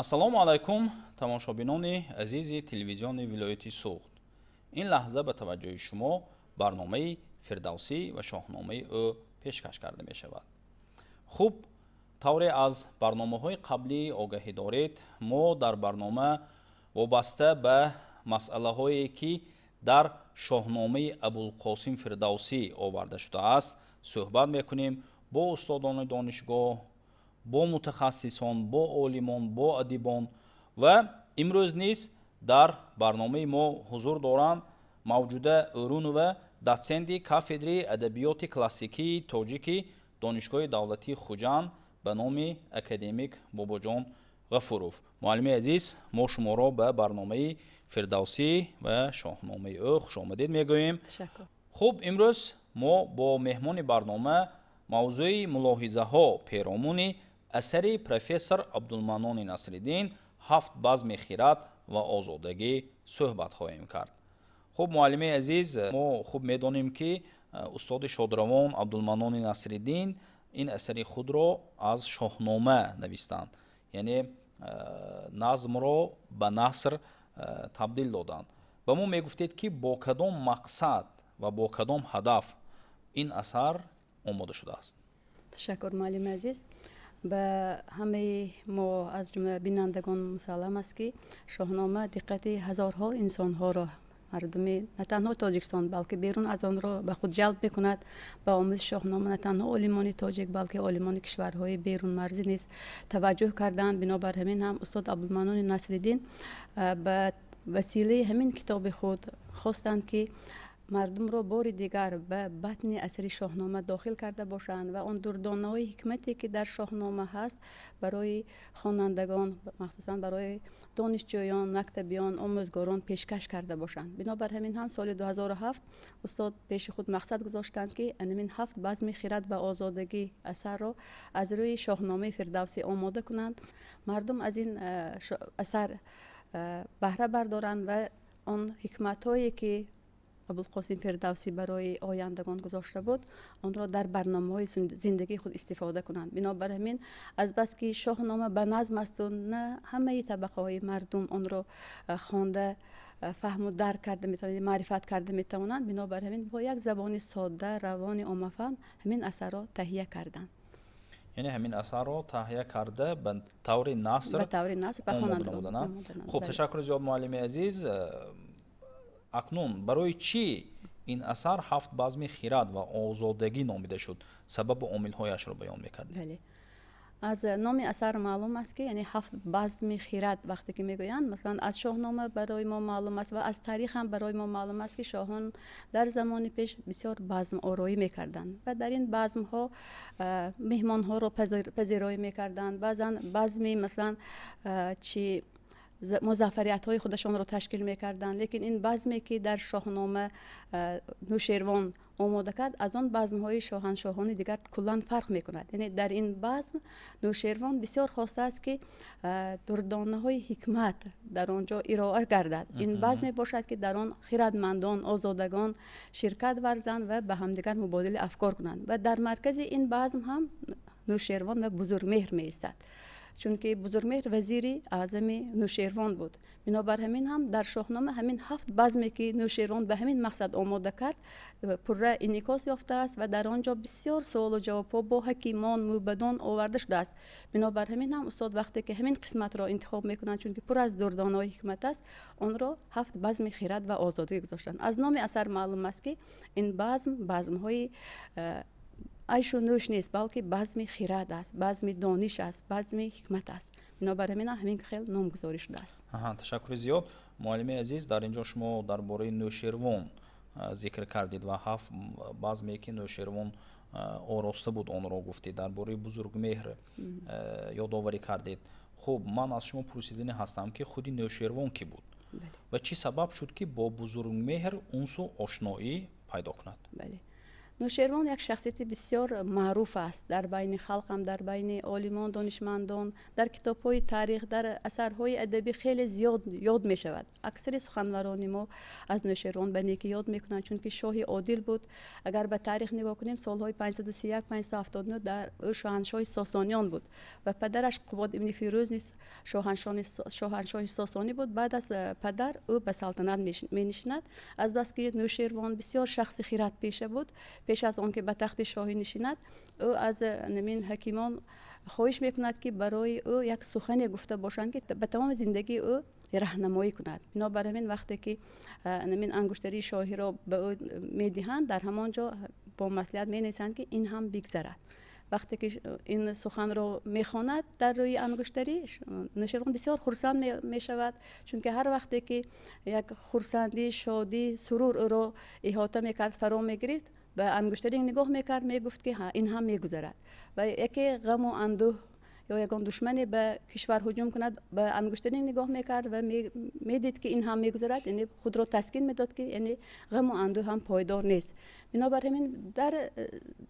Ассалому алайкум, тамошобинони азизи телевизиони вилояти Суғд. Ин лаҳза ба таваҷҷӯҳи шумо барномаи Фирдавсӣ ва шоҳномаи ӯ пешкаш карда мешавад. Хуб, тавре аз барномаҳои қаблӣ огаҳӣ доред, мо дар барнома вобаста ба масъалаҳое, ки дар шоҳномаи Абулқосим Фирдавсӣ оварда шудааст, суҳбат мекунем бо устодони донишгоҳ, бо мутахассисон, бо олимон, бо адибон ва имрӯз низ дар барномаи мо ҳузур доранд Мавҷуда Ӯрунова, дотсенти кафедраи адабиёти классикии тоҷики Донишгоҳи давлатии Хуҷанд ба номи академик Бобоҷон Ғафуров. Муаллими азиз, мо шуморо ба барномаи Фирдавсӣ ва шоҳномаи ӯ хушомадед мегӯем. Хуб, имрӯз мо бо меҳмони барнома мавзӯи мулоҳизаҳо перомуни асари профессор Абдулманони Насриддин «Ҳафт базми хирад ва озодагӣ» суҳбат хоҳем кард. Хуб, муаллими азиз, мо хуб медонем, ки устоди шодравон Абдулманони Насриддин ин асари худро аз шоҳнома навистанд, яъне назмро ба наср табдил доданд. Ба мо мегуфтед, ки бо кадом мақсад ва бо кадом ҳадаф ин асар омода шудааст? Ташаккур, муаллими азиз. Ба ҳамаи мо, аз ҷумла бинандагон, мусаллам аст, ки шоҳнома диққати ҳазорҳо инсонҳоро, мардуми на танҳо Тоҷикистон, балки берун аз онро ба худ ҷалб мекунад. Ба омӯзиши шоҳнома на танҳо олимони тоҷик, балки олимони кишварҳои берунмарзӣ низ таваҷҷӯҳ карданд. Бинобар ҳамин ҳам устод Абдулманони Насриддин ба василаи ҳамин китоби худ хостанд, ки мардумро бори дигар ба батни асари шоҳнома дохил карда бошанд ва он дурдонаҳои ҳикмате, ки дар шоҳнома ҳаст, барои хонандагон, махсусан барои донишҷӯён, мактабиён, омӯзгорон пешкаш карда бошанд. Бинобар ҳамин ҳам соли 2007 устод пеши худ мақсад гузоштанд, ки анамин «Ҳафт базми хирад ва озодагӣ» асарро аз рӯи шоҳномаи Фирдавсӣ омода кунанд, мардум аз ин асар баҳра бардоранд ва он ҳикматҳое, ки Абулқосим Фирдавсӣ барои ояндагон гузошта буд, онро дар барномаҳои зиндагии худ истифода кунанд. Бинобар ҳамин, азбаски шоҳнома ба назм асту на ҳамаи табақаҳои мардум онро хонда фаҳму дарк карда метавонанд, маърифат карда метавонанд, бинобар ҳамин бо як забони содда, равони оммафаҳм ҳамин асарро таҳия карданд. Яъне ҳамин асарро таҳия карда, ба таври наср ба таври наср ба хонандагон. Хуб, ташаккури зиёд, муаллими азиз. Акнун барои чӣ ин асар «Ҳафт базми хирад ва озодагӣ» номида шуд? Сабабу омилҳояшро баён мекардед. Бале, аз номи асар маълум аст, ки яъне ҳафт базми хирад вақте ки мегӯянд, масалан, аз шоҳнома барои мо маълум аст ва аз таърих ҳам барои мо маълум аст, ки шоҳон дар замони пеш бисёр базм ороӣ мекарданд ва дар ин базмҳо меҳмонҳоро пазироӣ мекарданд. Баъзан базми, масалан, чи музаффариятҳои худашонро ташкил мекарданд. Лекин ин базме, ки дар шоҳнома Нӯшервон омода кард, аз он базмҳои шоҳаншоҳони дигар куллан фарқ мекунад. Яъне дар ин базм Нӯшервон бисёр хостааст, ки дурдонаҳои ҳикмат дар он ҷо ироа гардад. Ин базм мебошад, ки дар он хирадмандон, озодагон ширкат варзанд ва ба ҳамдигар мубодилаи афкор кунанд. Ва дар маркази ин базм ҳам Нӯшервон ва Бузургмеҳр меистад, чунки Бузургмеҳр вазири аъзами Нӯшервон буд. Бинобар ҳамин ҳам дар шоҳнома ҳамин ҳафт базме, ки Нӯшервон ба ҳамин мақсад омода кард, пурра инъикос ёфтааст ва дар он ҷо бисёр суолу ҷавобҳо бо ҳакимон, мӯбадон оварда шудааст. Бинобар ҳамин ҳам устод вақте ки ҳамин қисматро интихоб мекунанд, чунки пур аз дурдонаҳои ҳикмат аст, онро «Ҳафт базми хирад ва озодӣ» гузоштанд. Аз номи асар маълум аст, ки ин базм базмҳои айшу нӯш нест, балки базми хирад аст, базми дониш аст, базми ҳикмат аст. Бинобар ҳамин ҳамин хел номгузорӣ шудааст. Ташаккури зиёд, муаллими азиз. Дар ин ҷо шумо дар бораи Нӯшервон зикр кардед ва ҳафт базме, ки Нӯшервон ороста буд, онро гуфтед, дар бораи Бузургмеҳр ёдоварӣ кардед. Хуб, ман аз шумо пурсидани ҳастам, ки худи Нӯшервон кӣ буд ва чӣ сабаб шуд, ки бо Бузургмеҳр унсу ошноӣ пайдо кунад? Бале. Нӯшервон як шахсияти бисёр маъруф аст дар байни халқ ҳам, дар байни олимон, донишмандон, дар китобҳои таърих, дар асарҳои адабӣ хеле зиёд ёд мешавад. Аксари суханварони мо аз Нӯшервон ба некӣ ёд мекунанд, чунки шоҳи одил буд. Агар ба таърих нигоҳ кунем, солҳои 531, 579 дар ӯ шоҳаншоҳи Сосониён буд ва падараш Қубод ибни Фирӯз низ шоҳаншоҳи Сосонӣ буд. Баъд аз падар ӯ ба салтанат менишинад. Азбаски Нӯшервон бисёр шахси хиратпеша буд, пеш аз он ки ба тахти шоҳӣ нишинад, ӯ аз намин ҳакимон хоҳиш мекунад, ки барои ӯ як сухане гуфта бошанд, ки ба тамоми зиндагии ӯ раҳнамоӣ кунад. Бинобар ҳамин, вақте ки намин ангуштарии шоҳиро ба ӯ медиҳанд, дар ҳамон ҷо бо маслиҳат менависанд, ки ин ҳам бигзарад. Вақте ки ин суханро мехонад дар рӯи ангуштарӣ, Нӯшервон бисёр хурсанд мешавад, чунки ҳар вақте ки як хурсандӣ, шодӣ, сурур ӯро иҳота мекард, фаро мегирифт, ба ангуштарӣ нигоҳ мекард, мегуфт, ки ин ҳам мегузарад. Ва яке ғаму андӯҳ ё ягон душмане ба кишвар ҳуҷум кунад, ба ангуштарӣ нигоҳ мекард ва медид, ки ин ҳам мегузарад, яъне худро таскин медод, ки яъне ғаму андӯҳ ҳам пойдор нест. Бинобар ҳамин, дар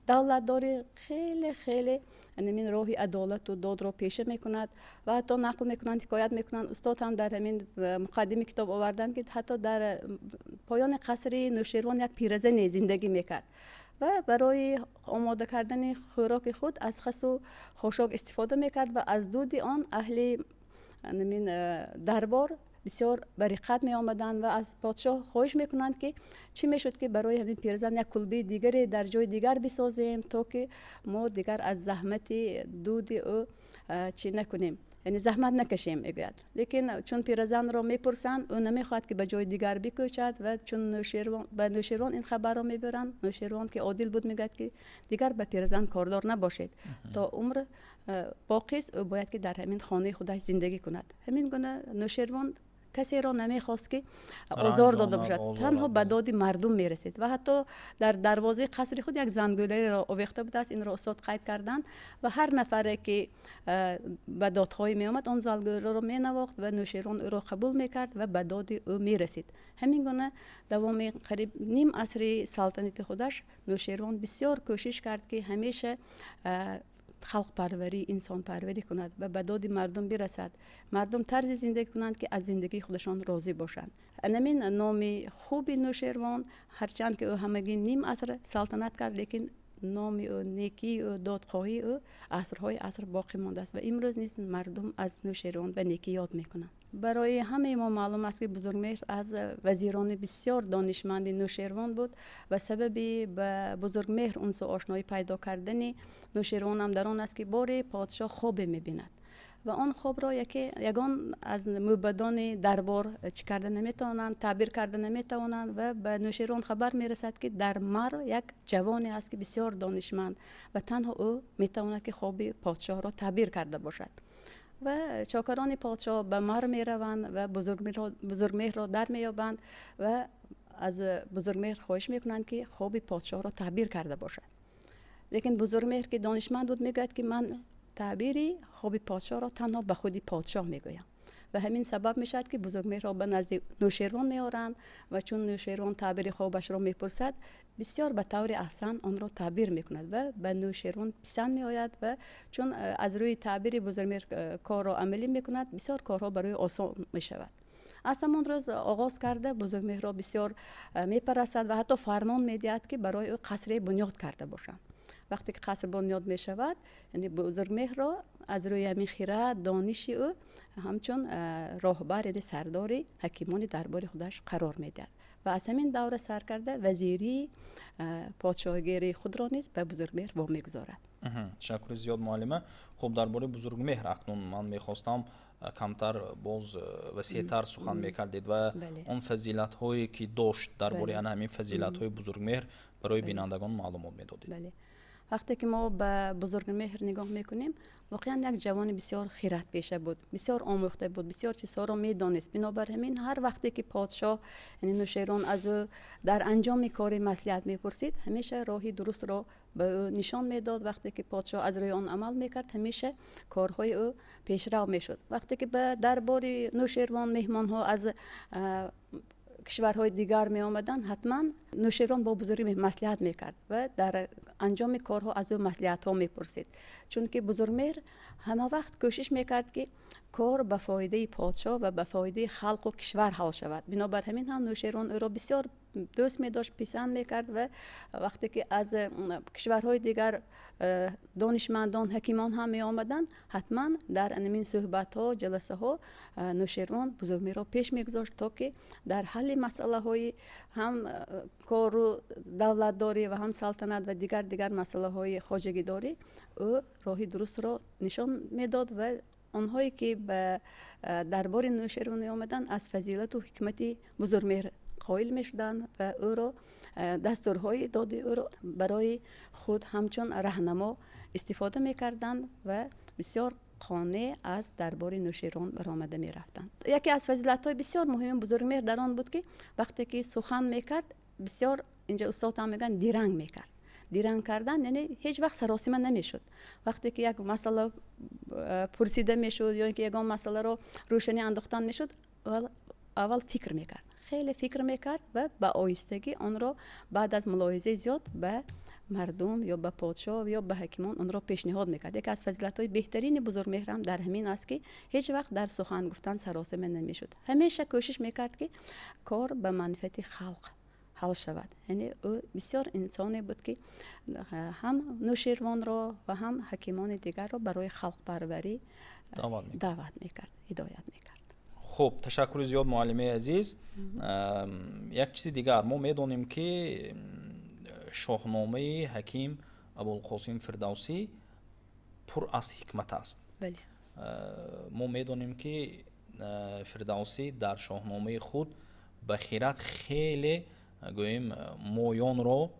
давлатдорӣ хеле хеле ҳамин роҳи адолату додро пеша мекунад ва ҳатто нақл мекунанд, ҳикоят мекунанд, устод ҳам дар ҳамин муқаддими китоб оварданд, ки ҳатто дар поёни қасри Нӯшервон як пиразане зиндагӣ мекард ва барои омода кардани хӯроки худ аз хасу хошок истифода мекард ва аз дуди он аҳли ҳамин дарбор бисёр ба риққат меомаданд ва аз подшоҳ хоҳиш мекунанд, ки чӣ мешуд, ки барои ҳамин пиразан як кулбаи дигаре дар ҷои дигар бисозем, то ки мо дигар аз заҳмати дуди ӯ чӣ накунем, яъне заҳмат накашем, мегӯяд. Лекин чун пиразанро мепурсанд, ӯ намехоҳад, ки ба ҷои дигар бикӯчад. Ва чун ба Нӯшервон ин хабарро мебаранд, Нӯшервон, ки одил буд, мегӯяд, ки дигар ба пиразан кордор набошед, то умр боқист, ӯ бояд, ки дар ҳамин хонаи худаш зиндагӣ кунад. Ҳамин гуна Нӯшервон касеро намехост, ки озор дода бошад, танҳо ба доди мардум мерасид ва ҳатто дар дарвозаи қасри худ як зангӯлаеро овехта будааст. Инро устод қайд карданд. Ва ҳар нафаре, ки ба додхоҳӣ меомад, он зангӯларо менавохт ва Нӯшервон ӯро қабул мекард ва ба доди ӯ мерасид. Ҳамин гуна давоми қариб ним асри салтанати худаш Нӯшервон бисёр кӯшиш кард, ки ҳамеша халқпарварӣ, инсонпарварӣ кунад ва ба доди мардум бирасад, мардум тарзи зиндагӣ кунанд, ки аз зиндагии худашон розӣ бошанд. Анамин номи хуби Нӯшервон, ҳарчанд ки ӯ ҳамагӣ ним аср салтанат кард, лекин номи ӯ, некии ӯ, додхоҳии ӯ асрҳои аср боқӣ мондааст ва имрӯз низ мардум аз Нӯшервон ба некӣ ёд мекунанд. Барои ҳамаи мо маълум аст, ки Бузургмеҳр аз вазирони бисёр донишманди Нӯшервон буд ва сабаби ба Бузургмеҳр унсу ошноӣ пайдо кардани Нӯшервонам дар он аст, ки боре подшоҳ хобе мебинад ва он хобро яке ягон аз мӯбадони дарбор чӣ карда наметавонанд, таъбир карда наметавонанд. Ва ба Нӯшервон хабар мерасад, ки дар Марв як ҷавоне аст, ки бисёр донишманд ва танҳо ӯ метавонад, ки хоби подшоҳро таъбир карда бошад. Ва чокарони подшоҳ ба Марв мераванд ва Бузургмеҳрро дар меёбанд ва аз Бузургмеҳр хоҳиш мекунанд, ки хоби подшоҳро таъбир карда бошад. Лекин Бузургмеҳр, ки донишманд буд, мегӯяд, ки ман таъбири хоби подшоҳро танҳо ба худи подшоҳ мегӯям. Ва ҳамин сабаб мешавад, ки Бузургмеҳрро ба назди Нӯшервон меоранд. Ва чун Нӯшервон таъбири хобашро мепурсад, бисёр ба таври аҳсан онро таъбир мекунад ва ба Нӯшервон писанд меояд. Ва чун аз рӯи таъбири Бузургмеҳр корро амалӣ мекунад, бисёр корҳо барои осон мешавад. Аз ҳамон рӯз оғоз карда, Бузургмеҳрро бисёр мепарастад ва ҳатто фармон медиҳад, ки барои ӯ қасре бунёд карда бошанд. Вақте ки қаср бунёд мешавад, яъне Бузургмеҳрро аз рӯи ҳамин хирад, дониши ӯ ҳамчун роҳбар, яъне сардори ҳакимони дарбори худаш қарор медиҳад ва аз ҳамин давра сар карда вазирии подшоҳгирии худро низ ба Бузургмеҳр вомегузорад. Ташаккури зиёд, муаллима. Хуб, дар бораи Бузургмеҳр акнун ман мехостам камтар боз васеътар сухан мекардед ва он фазилатҳое, ки дошт, дар бораи ана ҳамин фазилатҳои Бузургмеҳр барои бинандагон маълумот медодед. Вақте ки мо ба Бузургмеҳр нигоҳ мекунем, воқеан як ҷавони бисёр хиратпеша буд, бисёр омӯхта буд, бисёр чизҳоро медонист. Бинобар ҳамин, ҳар вақте ки подшоҳ, яъне Нӯшервон, аз ӯ дар анҷоми кори маслиҳат мепурсид, ҳамеша роҳи дурустро ба ӯ нишон медод. Вақте ки подшоҳ аз рӯи он амал мекард, ҳамеша корҳои ӯ пешрав мешуд. Вақте ки ба дарбори Нӯшервон меҳмонҳо аз кишварҳои дигар меомаданд, ҳатман Нӯшервон бо Бузургмеҳр маслиҳат мекард ва дар анҷоми корҳо аз ӯ маслиҳатҳо мепурсид, чунки Бузургмеҳр ҳама вақт кӯшиш мекард, ки кор ба фоидаи подшоҳ ва ба фоидаи халқу кишвар ҳал шавад. Бинобар ҳамин ҳам Нӯшервон ӯро бисёр дӯст медошт, писанд мекард ва вақте ки аз кишварҳои дигар донишмандон, ҳакимон ҳам меомаданд, ҳатман дар ҳамин суҳбатҳо, ҷаласаҳо Нӯшервон Бузургмеҳрро пеш мегузошт, то ки дар ҳалли масъалаҳои ҳам кору давлатдорӣ ва ҳам салтанат ва дигар масъалаҳои хоҷагидорӣ ӯ роҳи дурустро нишон медод ва онҳое ки ба дарбори Нӯшервон меомаданд, аз фазилату ҳикмати Бузургмеҳр қоил мешуданд ва ӯро дастурҳои доди ӯро барои худ ҳамчун раҳнамо истифода мекарданд ва бисёр қонеъ аз дарбори Нӯшервон баромада мерафтанд. Яке аз фазилатҳои бисёр муҳими Бузургмеҳр дар он буд, ки вақте ки сухан мекард, бисёр, инҷа устод ҳам мегӯянд, диранг мекард. Диранг кардан яъне ҳеҷ вақт саросима намешуд. Вақте ки як масъала пурсида мешуд ё ин ки ягон масъаларо рӯшанӣ андохтан мешуд, аввал фикр мекард, хеле фикр мекард ва ба оҳистагӣ онро баъд аз мулоҳизаи зиёд ба мардум ё ба подшоҳ ё ба ҳакимон онро пешниҳод мекард. Яке аз фазилатҳои беҳтарини Бузургмеҳрам дар ҳамин аст, ки ҳеҷ вақт дар сухан гуфтан саросима намешуд. Ҳамеша кӯшиш мекард, ки кор ба манфиати халқ ҳал шавад. Яъне ӯ бисёр инсоне буд, ки ҳам Нӯшервонро ва ҳам ҳакимони дигарро барои халқпарварӣ даъват мекард, ҳидоят мекард. Хуб, ташаккури зиёд, муаллимаи азиз. Як чизи дигар, мо медонем, ки Шоҳномаи ҳаким Абулқосим Фирдавсӣ пур аз ҳикмат аст. Мо медонем, ки Фирдавсӣ дар Шоҳномаи худ ба хират хеле, гӯем, моёнро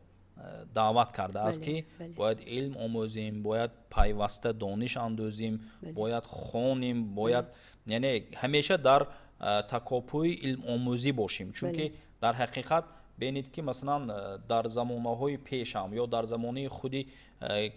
даъват кардааст, ки бояд илм омӯзем, бояд пайваста дониш андӯзем, бояд хонем, бояд, яъне, ҳамеша дар такопӯи илмомӯзӣ бошем. Чунки дар ҳақиқат бинед, ки масалан дар замонаҳои пешам ё дар замонаи худи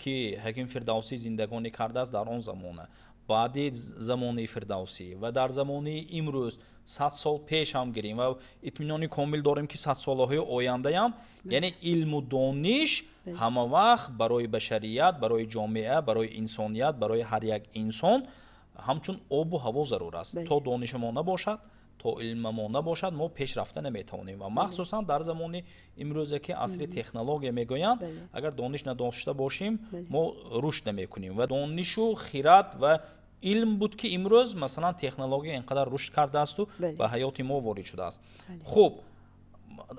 ки ҳаким Фирдавсӣ зиндагонӣ кардааст, дар он замона, баъди замонаи Фирдавсӣ ва дар замонаи имрӯз, 100 сол пеш ҳам гирем, ва итминони комил дорем, ки садсолаҳои ояндаям, яъне илму дониш ҳама вақт барои башарият, барои ҷомеа, барои инсоният, барои ҳар як инсон ҳамчун обу ҳаво зарур аст. То донишамо набошад, то илмамо набошад, мо пеш рафта наметавонем. Ва махсусан дар замони имрӯзе, ки асри технология мегӯянд, агар дониш надошта бошем, мо рушд намекунем. Ва донишу хират ва илм буд, ки имрӯз масалан технология ин қадар рушд кардаасту ба ҳаёти мо ворид шудааст. Хуб,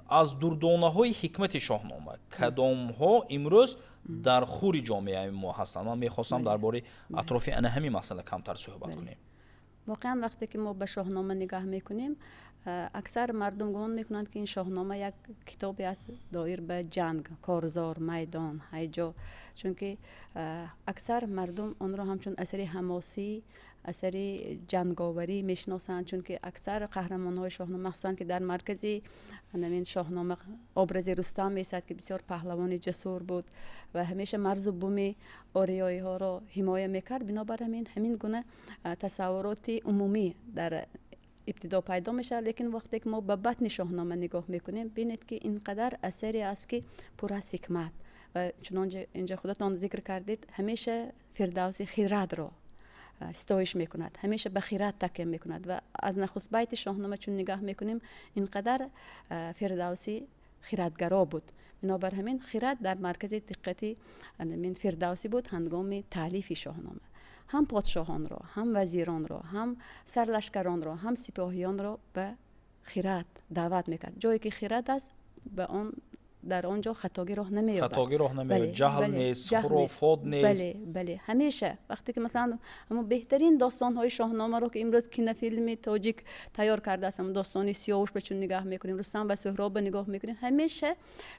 аз дурдонаҳои ҳикмати Шоҳнома кадомҳо имрӯз дар хури ҷомеаи мо ҳастанд? Ман мехостам дар бораи атрофи ана ҳамин масъала камтар суҳбат кунем. Воқеан, вақте ки мо ба Шоҳнома нигоҳ мекунем, аксар мардум гумон мекунанд, ки ин Шоҳнома як китобе аст доир ба ҷанг, корзор, майдон, ҳайҷо, чунки аксар мардум онро ҳамчун асари ҳамосӣ, асари ҷанговарӣ мешиносанд, чунки аксар қаҳрамонҳои Шоҳнома, махсусан ки дар маркази ҳамин Шоҳнома образи Рустам месад, ки бисёр паҳлавони ҷасур буд ва ҳамеша марзу буми ориёиҳоро ҳимоя мекард. Бинобар ҳамин ҳамин гуна тасаввуроти умумӣ дар ибтидо пайдо мешавад. Лекин вақте ки мо ба батни Шоҳнома нигоҳ мекунем, бинед, ки ин қадар асаре аст, ки пур аз ҳикмат ва чунончи инҷа худатон зикр кардед, ҳамеша Фирдавси хирадро ситоиш мекунад, ҳамеша ба хират такя мекунад. Ва аз нахуст байти Шоҳнома чун нигоҳ мекунем, ин қадар Фирдавсӣ хиратгаро буд. Бинобар ҳамин хират дар маркази диққати ҳамин Фирдавсӣ буд ҳангоми таълифи Шоҳнома. Ҳам подшоҳонро, ҳам вазиронро, ҳам сарлашкаронро, ҳам сипоҳиёнро ба хират даъват мекард. Ҷое ки хират аст, ба он дар он ҷо хатогӣ роҳ намеёбад. Хатогӣ роҳ намеёбад, ҷаҳл нест, хурофот нест. Бале, ҳамеша вақте ки масалан ҳамон беҳтарин достонҳои Шоҳномаро, ки имрӯз кинофилми тоҷик тайёр кардааст, ҳамон достони Сиёвуш ба чун нигоҳ мекунем, Рустам ва Суҳроб нигоҳ мекунем, ҳамеша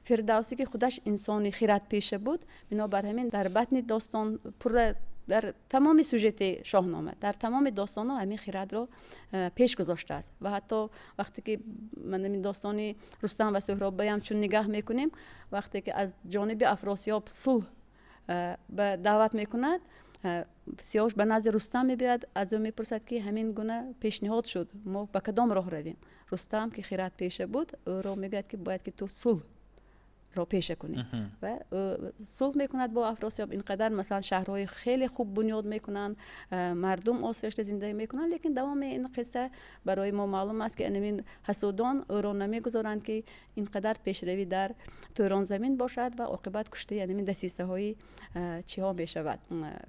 Фирдавсӣ, ки худаш инсони хиратпеша буд, бинобар ҳамин дар батни достон пурра, дар тамоми сюжети Шоҳнома, дар тамоми достонҳо ҳамин хиратро пеш гузоштааст. Ва ҳатто вақте ки ҳамин достони Рустам ва Суҳробаям чун нигаҳ мекунем, вақте ки аз ҷониби Афросиёб сулҳ ба даъват мекунад. Сиёвуш ба назди Рустам мебиёяд, аз ӯ мепурсад, ки ҳамин гуна пешниҳод шуд, мо ба кадом роҳ равем? Рустам, ки хирад пеша буд, ӯро мегӯяд, ки бояд ки ту сулҳро пеша кунӣ. Ва сулҳ мекунад бо Афросиёб. Ин қадар, масалан, шаҳрҳои хеле хуб бунёд мекунанд, мардум осоишта зиндагӣ мекунанд, лекин давоми ин қисса барои мо маълум аст, ки анамин ҳасудон ӯро намегузоранд, ки ин қадар пешравӣ дар Тӯронзамин бошад, ва оқибат куштаи анамин дасисаҳои чиҳо мешавад,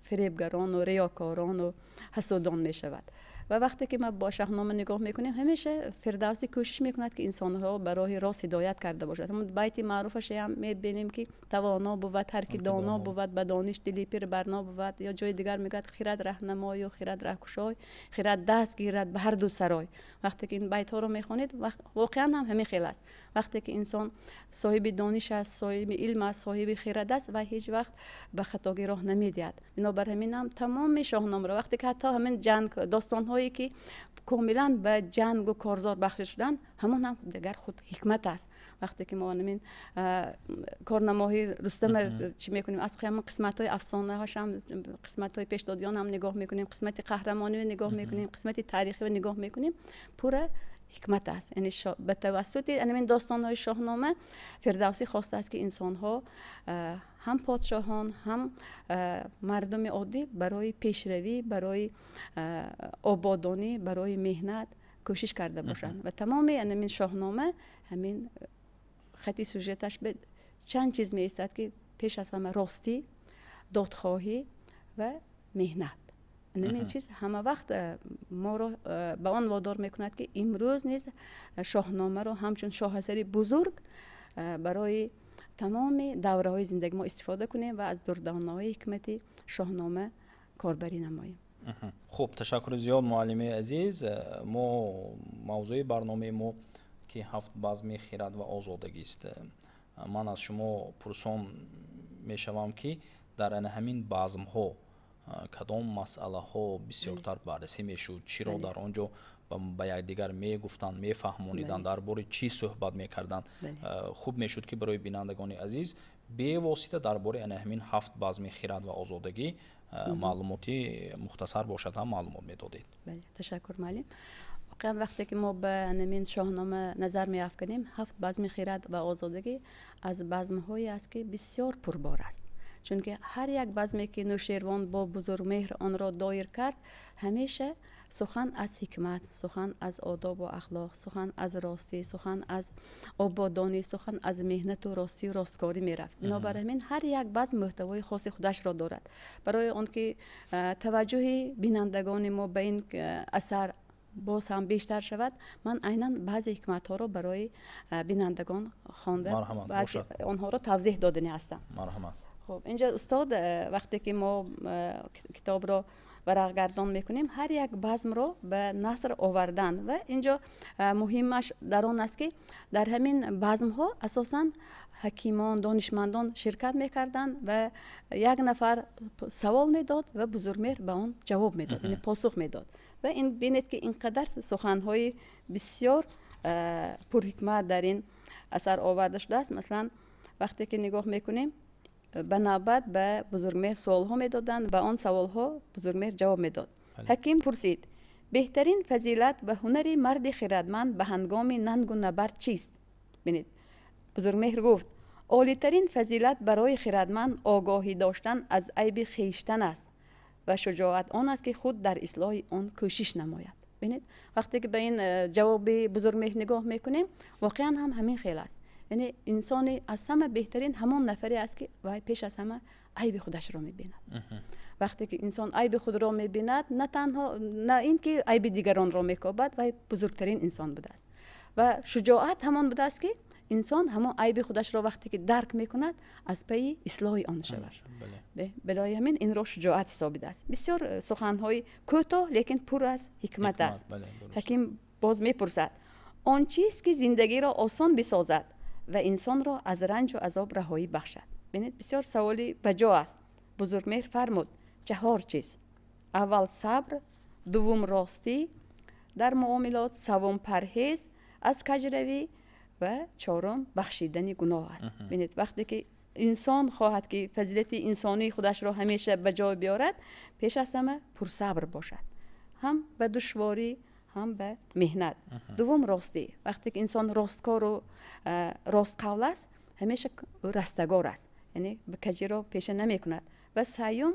фиребгарону риёкорону ҳасудон мешавад. Ва вақте ки ма бо Шаҳнома нигоҳ мекунем, ҳамеша Фирдавсӣ кӯшиш мекунад, ки инсонҳоро ба роҳи рост ҳидоят карда бошад. Ҳамон байти маъруфашам мебинем, ки тавоно бувад ҳар ки доно бувад, ба дониш дили пир барно бувад. Ё ҷои дигар мегӯяд: хирад раҳнамою хирад раҳкушой, хирад даст гирад ба ҳар ду сарой. Вақте ки ин байтҳоро мехонед, воқеан ҳам ҳамин хел аст. Вақте ки инсон соҳиби дониш аст, соҳиби илм аст, соҳиби хирад аст, ва ҳеҷ вақт ба хатогӣ роҳ намедиҳад. Бинобар ҳамин ҳам тамоми Шоҳномаро, вақте ки ҳатто ҳамин ҷанг, достонҳое ки комилан ба ҷангу корзор бахшида шуданд, ҳамон ҳам дигар худ ҳикмат аст. Вақте ки мо ҳамин корнамоҳои Рустама чӣ мекунем, аз ҳамон қисматҳои афсонаҳошам, қисматҳои пешдодиён ҳам нигоҳ мекунем, қисмати қаҳрамониро нигоҳ мекунем, қисмати таърихиро нигоҳ мекунем, пурра ҳикмат аст. Яъне ба тавассути ҳамин достонҳои Шоҳнома Фирдавсӣ хостааст, ки инсонҳо, ҳам подшоҳон, ҳам мардуми оддӣ, барои пешравӣ, барои ободонӣ, барои меҳнат кӯшиш карда бошанд. Ва тамоми ҳамин Шоҳнома, ҳамин хати сюжеташ ба чанд чиз меистад, ки пеш аз ҳама ростӣ, додхоҳӣ ва меҳнат. Ҳамин чиз ҳама вақт моро ба он водор мекунад, ки имрӯз низ Шоҳномаро ҳамчун шоҳасари бузург барои тамоми давраҳои зиндагӣ мо истифода кунем ва аз дурдонаҳои ҳикмати Шоҳнома корбарӣ намоем. Хуб, ташаккури зиёд, муаллимаи азиз. Мо мавзӯи барномаи мо, ки ҳафт базми хирад ва озодагист, ман аз шумо пурсон мешавам, ки дар ана ҳамин базмҳо кадом масъалаҳо бисёртар баррасӣ мешуд, чиро дар он ҷо ба якдигар мегуфтанд, мефаҳмониданд, дар бораи чӣ суҳбат мекарданд? Хуб мешуд, ки барои бинандагони азиз бевосита дар бораи ана ҳамин ҳафт базми хирад ва озодагӣ маълумоти мухтасар бошад ҳам маълумот медодед. Ташаккур, муаллим. Воқеан, вақте ки мо ба ҳамин Шоҳнома назар меафканем, ҳафт базми хирад ва озодагӣ аз базмҳое аст, ки бисёр пурбор аст, чунки ҳар як базме ки Нӯшервон бо Бузургмеҳр онро доир кард, ҳамеша сухан аз ҳикмат, сухан аз одобу ахлоқ, сухан аз ростӣ, сухан аз ободонӣ, сухан аз меҳнату ростию росткорӣ мерафт. Бинобар ҳамин ҳар як базм мӯҳтавои хоси худашро дорад. Барои он ки таваҷҷӯҳи бинандагони мо ба ин асар боз ҳам бештар шавад, ман айнан баъзе ҳикматҳоро барои бинандагон хонда, баъзе онҳоро тавзеҳ додани ҳастам. Марҳамат. Хуб, инҷа устод, вақте ки мо китобро варақгардон мекунем, ҳар як базмро ба наср овардан, ва инҷо муҳимаш дар он аст, ки дар ҳамин базмҳо асосан ҳакимон, донишмандон ширкат мекарданд ва як нафар савол медод ва Бузургмеҳр ба он ҷавоб медод, яъне посух медод. Ва ин бинед, ки ин қадар суханҳои бисёр пурҳикмат дар ин асар оварда шудааст. Масалан, вақте ки нигоҳ мекунем, ба навбат ба Бузургмеҳр суолҳо медоданд ва он саволҳо Бузургмеҳр ҷавоб медод. Ҳаким пурсид: беҳтарин фазилат ва ҳунари марди хирадманд ба ҳангоми нангу набард чист? Бинед, Бузургмеҳр гуфт: олитарин фазилат барои хирадманд огоҳӣ доштан аз айби хештан аст ва шуҷоат он аст, ки худ дар ислоҳи он кӯшиш намояд. Бинед, вақте ки ба ин ҷавоби Бузургмеҳр нигоҳ мекунем, воқеан ҳам ҳамин хел аст. Яъне инсони аз ҳама беҳтарин ҳамон нафаре аст, ки вай пеш аз ҳама айби худашро мебинад. Вақте ки инсон айби худро мебинад, на танҳо на ин ки айби дигаронро мекобад, вай бузургтарин инсон будааст. Ва шуҷоат ҳамон будааст, ки инсон ҳамон айби худашро вақте ки дарк мекунад, аз пайи ислоҳи он шавад. Барои ҳамин инро шуҷоат ҳисобидааст. Бисёр суханҳои кӯтоҳ, лекин пур аз ҳикмат аст. Ҳаким боз мепурсад: он чиз, ки зиндагиро осон бисозад ва инсонро аз ранҷу азоб раҳоӣ бахшад? Бинед, бисёр саволи баҷо аст. Бузургмеҳр фармуд: чаҳор чиз: аввал сабр, дуввум ростӣ дар муомилот, саввум парҳез аз каҷравӣ ва чорум бахшидани гуноҳ аст. Бинед, вақте ки Инсон хоҳад ки фазилати инсонии худашро ҳамеша ба ҷой биёрад, пеш аз ҳама пурсабр бошад, ҳам ба душворӣ, ҳам ба меҳнат. Дуввум, ростӣ. Вақте ки инсон росткору ростқавл аст, ҳамеша ӯ растагор аст, яъне ба каҷиро пеша намекунад. Ва сеюм,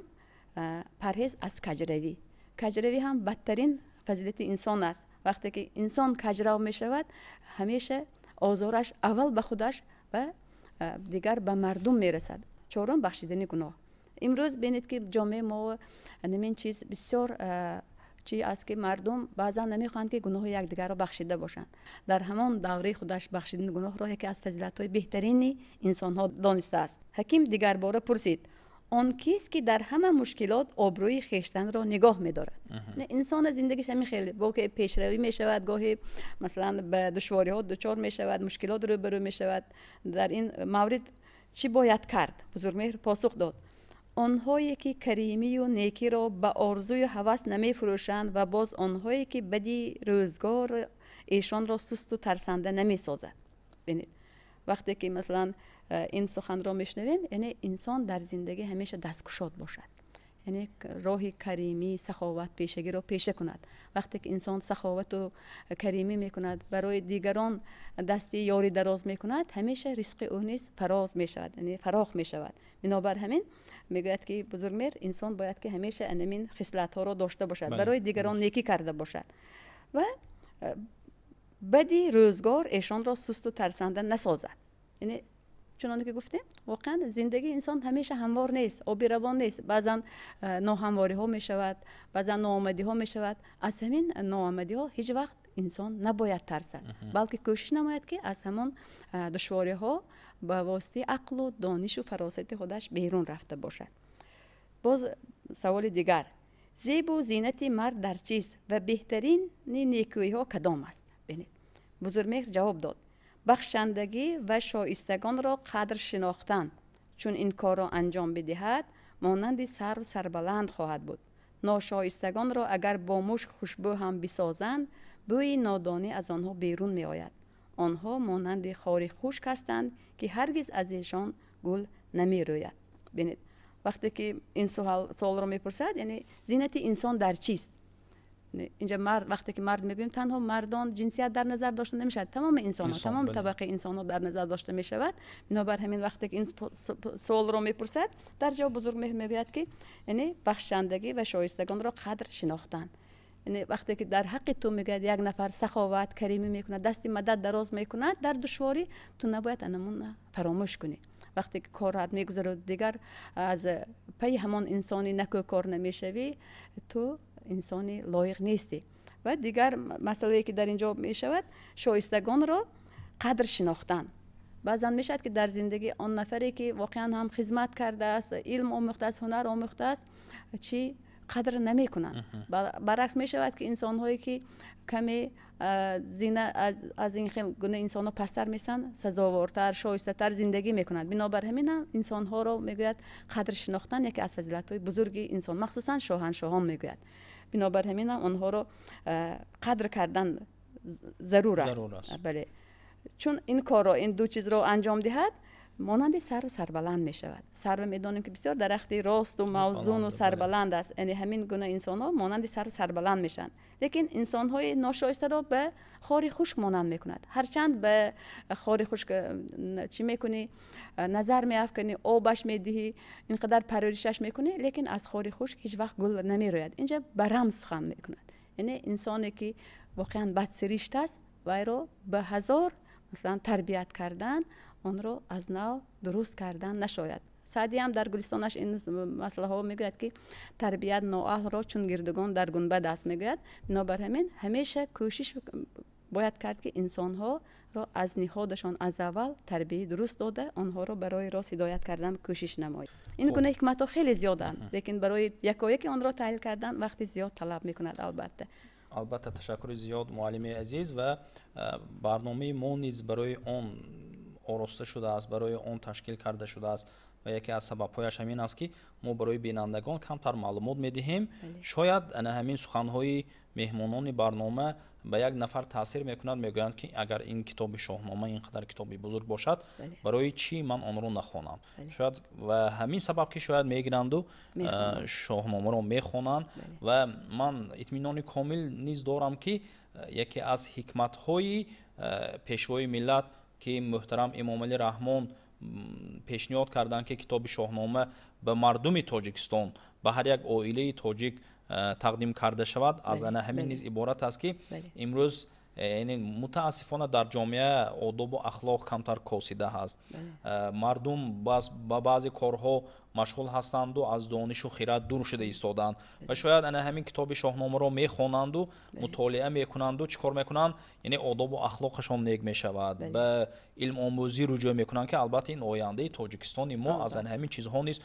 парҳез аз каҷравӣ. Каҷравӣ ҳам бадтарин фазилати инсон аст. Вақте ки инсон каҷрав мешавад, ҳамеша озораш аввал ба худаш ва дигар ба мардум мерасад. Чорум, бахшидани гуноҳ. Имрӯз бинед, ки ҷомеаи мо ҳамин чиз бисёр чи аст, ки мардум баъзан намехоҳанд, ки гуноҳи якдигарро бахшида бошанд. Дар ҳамон давраи худаш бахшидани гуноҳро яке аз фазилатҳои беҳтарини инсонҳо донистааст. Ҳаким дигарбора пурсид: он кист, ки дар ҳама мушкилот обрӯи хештанро нигоҳ медорад? Инсона зиндагиш ҳамин хеле гоҳе пешравӣ мешавад, гоҳе, масалан, ба душвориҳо дучор мешавад, мушкилот рӯбарӯ мешавад. Дар ин маврид чӣ бояд кард? Бузургмеҳр посух дод: онҳое ки каримию некиро ба орзую ҳавас намефурӯшанд ва боз онҳое ки бади рӯзгор эшонро сусту тарсанда намесозад. Бинед, вақте ки, масалан, ин суханро мешунавем, яъне инсон дар зиндагӣ ҳамеша дасткушод бошад, яъне роҳи каримӣ, саховат пешагиро пеша кунад. Вақте ки инсон саховату каримӣ мекунад, барои дигарон дасти ёрӣ дароз мекунад, ҳамеша ризқи ӯ низ фароз мешавад, яъне фарох мешавад. Бинобар ҳамин мегӯяд, ки Бузургмеҳр, инсон бояд ки ҳамеша анамин хислатҳоро дошта бошад, барои дигарон некӣ карда бошад ва бади рӯзгор эшонро сусту тарсанда насозад. Яъне чуноне ки гуфтем, воқеан зиндагии инсон ҳамеша ҳамвор нест, оби равон нест. Баъзан ноҳамвориҳо мешавад, баъзан ноомадиҳо мешавад. Аз ҳамин ноомадиҳо ҳеҷ вақт инсон набояд тарсад, балки кӯшиш намояд, ки аз ҳамон душвориҳо ба воситаи ақлу донишу фаросати худаш берун рафта бошад. Боз саволи дигар: зебу зинати мард дар чист ва беҳтарини некӯиҳо кадом аст? Бинед, Бузургмеҳр ҷавоб дод: бахшандагӣ ва шоистагонро қадр шинохтан. Чун ин корро анҷом бидиҳад, монанди сарв сарбаланд хоҳад буд. Ношоистагонро агар бо мушк хушбӯ ҳам бисозанд, бӯи нодонӣ аз онҳо берун меояд. Онҳо монанди хори хушк ҳастанд, ки ҳаргиз аз эшон гул намерӯяд. Бинед, вақте ки ин суолро мепурсад, яъне зинати инсон дар чист? Инҷа мард, вақте ки мард мегӯем, танҳо мардон ҷинсият дар назар дошта намешавад, тамоми инсонҳо, тамоми табақаи инсонҳо дар назар дошта мешавад. Бинобар ҳамин, вақте ки ин суолро мепурсад, дар ҷавоб Бузургмеҳр мегӯяд, ки яъне бахшандагӣ ва шоистагонро қадр шинохтан. Яъне вақте ки дар ҳаққи ту, мегӯяд, як нафар саховат, каримӣ мекунад, дасти мадад дароз мекунад дар душворӣ, ту набояд анамон фаромӯш кунӣ. Вақте ки корат мегузарад, дигар аз пайи ҳамон инсони накӯкор намешавӣ, ту инсони лоиқ нестӣ. Ва дигар масъалае, ки дар ин ҷо мешавад, шоистагонро қадр шинохтан. Баъзан мешавад, ки дар зиндагӣ он нафаре, ки воқеан ҳам хизмат кардааст, илм омӯхтааст, ҳунар омӯхтааст, чӣ қадр намекунанд. Баръакс мешавад, ки инсонҳое, ки каме зина аз ин хел гуна инсонҳо пасттар местанд, сазовортар, шоистатар зиндагӣ мекунанд. Бинобар ҳамин ҳам инсонҳоро, мегӯяд, қадр шинохтан яке аз фазилатҳои бузурги инсон, махсусан шоҳаншоҳон, мегӯяд. Бинобар ҳамин ҳам онҳоро қадр кардан зарур аст. Бале, чун ин корро, ин ду чизро анҷом диҳад, монанди сарв сарбаланд мешавад. Сарв медонем, ки бисёр дарахти росту мавзуну сарбаланд аст. Яъне ҳамин гуна инсонҳо монанди сарв сарбаланд мешаванд. Лекин инсонҳои ношоистаро ба хори хушк монанд мекунад. Ҳарчанд ба хори хушк чӣ мекунӣ, назар меафканӣ, обаш медиҳӣ, ин қадар парваришаш мекунӣ, лекин аз хори хушк ҳеҷ вақт гул намерӯяд. Инҷа ба рамз сухан мекунад. Яъне инсоне, ки воқеан бадсиришт аст, вайро ба ҳазор, масалан, тарбият кардан, онро аз нав дуруст кардан нашояд. Саъдиам дар Гулистонаш ин масъалаҳо мегӯяд, ки тарбият ноаҳлро чун гирдугон дар гунбад аст, мегӯяд. Бинобар ҳамин ҳамеша кӯшиш бояд кард, ки инсонҳоро аз ниҳодашон аз аввал тарбияи дуруст дода, онҳоро барои рост ҳидоят кардан кӯшиш намоед. Ин гуна ҳикматҳо хеле зиёданд, лекин барои якояки онро таҳлил кардан вақти зиёд талаб мекунад, албатта. Албатта, ташаккури зиёд, муаллими азиз. Ва барномаи мо низ барои он ороста шудааст, барои он ташкил карда шудааст. Ва яке аз сабабҳояш ҳамин аст, ки мо барои бинандагон камтар маълумот медиҳем. Шояд ана ҳамин суханҳои меҳмонони барнома ба як нафар таъсир мекунад, мегӯянд, ки агар ин китоби Шоҳнома ин қадар китоби бузург бошад, барои чӣ ман онро нахонам? Шояд ва ҳамин сабаб, ки шояд мегиранду Шоҳномаро мехонанд. Ва ман итминони комил низ дорам, ки яке аз ҳикматҳои Пешвои миллат, ки муҳтарам Эмомалӣ Раҳмон пешниҳод карданд, ки китоби Шоҳнома ба мардуми Тоҷикистон, ба ҳар як оилаи тоҷик тақдим карда шавад, аз ана ҳамин низ иборат аст, ки имрӯз, яъне, мутаассифона, дар ҷомеа одобу ахлоқ камтар косида ҳаст. Мардум ба баъзе корҳо машғул ҳастанду аз донишу хирад дур шуда истодаанд. Ва шояд ана ҳамин китоби Шоҳномаро мехонанду мутолиа мекунанду чӣ кор мекунанд, яъне одобу ахлоқашон нек мешавад, ба илмомӯзӣ руҷӯъ мекунанд, ки албатта ин ояндаи Тоҷикистони мо аз ана ҳамин чизҳо низ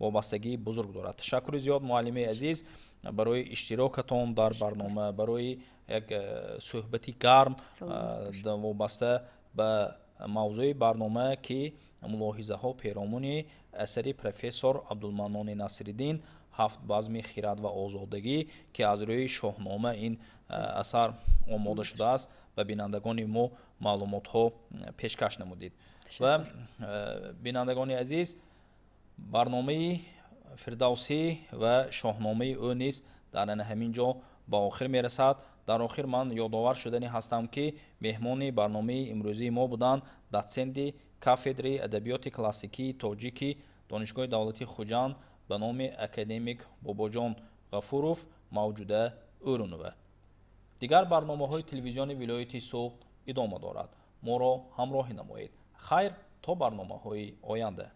вобастагии бузург дорад. Ташаккури зиёд, муаллимаи азиз, барои иштирокатон дар барнома, барои як суҳбати гарм вобаста ба мавзӯи барнома, ки мулоҳизаҳо перомуни асари профессор Абдулманнони Насриддин «Ҳафт базми хирад ва озодагӣ», ки аз рӯи Шоҳнома ин асар омода шудааст, ба бинандагони мо маълумотҳо пешкаш намудид. Ва бинандагони азиз, барномаи Фирдавсӣ ва шоҳномаи ӯ низ дар ана ҳамин ҷо ба охир мерасад. Дар охир ман ёдовар шудани ҳастам, ки меҳмони барномаи имрӯзии мо буданд дотсенти кафедраи адабиёти классикии тоҷики Донишгоҳи давлатии Хуҷанд ба номи академик Бобоҷон Ғафуров Мавҷуда Ӯрунова. Дигар барномаҳои телевизиони вилояти Суғд идома дорад. Моро ҳамроҳӣ намоед. Хайр, то барномаҳои оянда.